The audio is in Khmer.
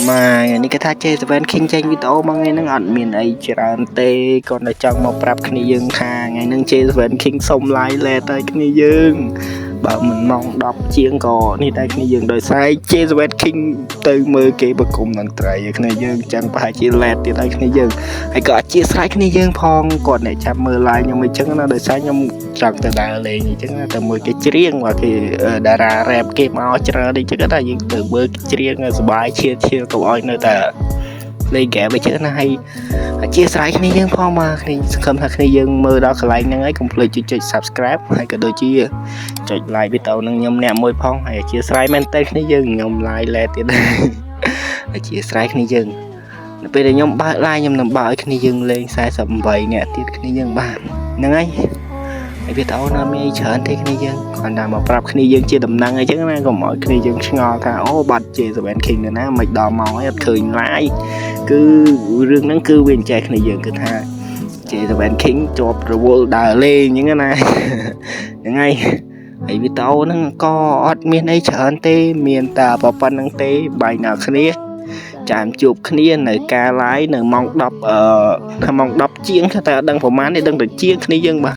ម៉ាយនេះគេថា J7 King ចេញវីដេអូមកថ្ងៃហ្នឹងអត់មានអីច្រើនទេគាត់តែចង់មកប្រាប់គ្នាយើងថាថ្ងៃហ្នឹង J7 King សុំ live លែទៅគ្នាយើងបើមិនម៉ោង10ជាងក៏នេះដែរគ្នាយើងដោយសារ J7 King ទៅមើលគេប្រគំតន្ត្រីឲ្យគ្នាយើងចឹងប្រហែលជា late ទៀតហើយគ្នាយើងហើយក៏អធិស្ឋានគ្នាយើងផងគាត់អ្នកចាំមើល live ខ្ញុំអីចឹងណាដោយសារខ្ញុំចង់ទៅដើរលេងអីចឹងណាទៅមើលគេច្រៀងមកគេតារា rap គេមកច្រើនអីចឹងណាយើងទៅមើលគេច្រៀងសប្បាយឈៀលឈៀលកុំឲ្យនៅតែលេងហ្គេមអីចឹងណាហើយអធិស្ឋានគ្នាយើងផងមកគ្នាសង្ឃឹមថាគ្នាយើងមើលដល់កន្លែងហ្នឹងហើយកុំភ្លេចចុច Subscribe ហើយក៏ដូចជាចុច like វីដេអូហ្នឹងខ្ញុំអ្នកមួយផងហើយអធិស្ឋានមែនតើគ្នាយើងខ្ញុំ live លែទៀតអធិស្ឋានគ្នាយើងនៅពេលដែលខ្ញុំបើក live ខ្ញុំនឹងបើកឲ្យគ្នាយើងលេង48នាក់ទៀតគ្នាយើងបាទហ្នឹងហើយហើយវីដេអូណាមានអីច្រើនទេគ្នាយើងគ្រាន់តែមកប្រាប់គ្នាយើងជាដំណឹងអីចឹងណាកុំឲ្យគ្នាយើងឆ្ងល់ថាអូបាត់ J7 King ទៅណាមិនដល់ម៉ោងហើយអត់ឃើញ live គឺរឿងហ្នឹងគឺវាអញ្ចេះគ្នាយើងគឺថា J7 King ជាប់រវល់ដើរលេងអញ្ចឹងណាហ្នឹងហើយហើយវីដេអូហ្នឹងក៏អត់មានអីច្រើនទេ មានតែប៉ុណ្្នឹងទេបាយដល់គ្នាចាំជួបគ្នានៅការ live នៅម៉ោង10អឺថាម៉ោង10ជាងតែអត់ដឹងប្រហែលទេដឹងតែជាងគ្នាយើងបាទ។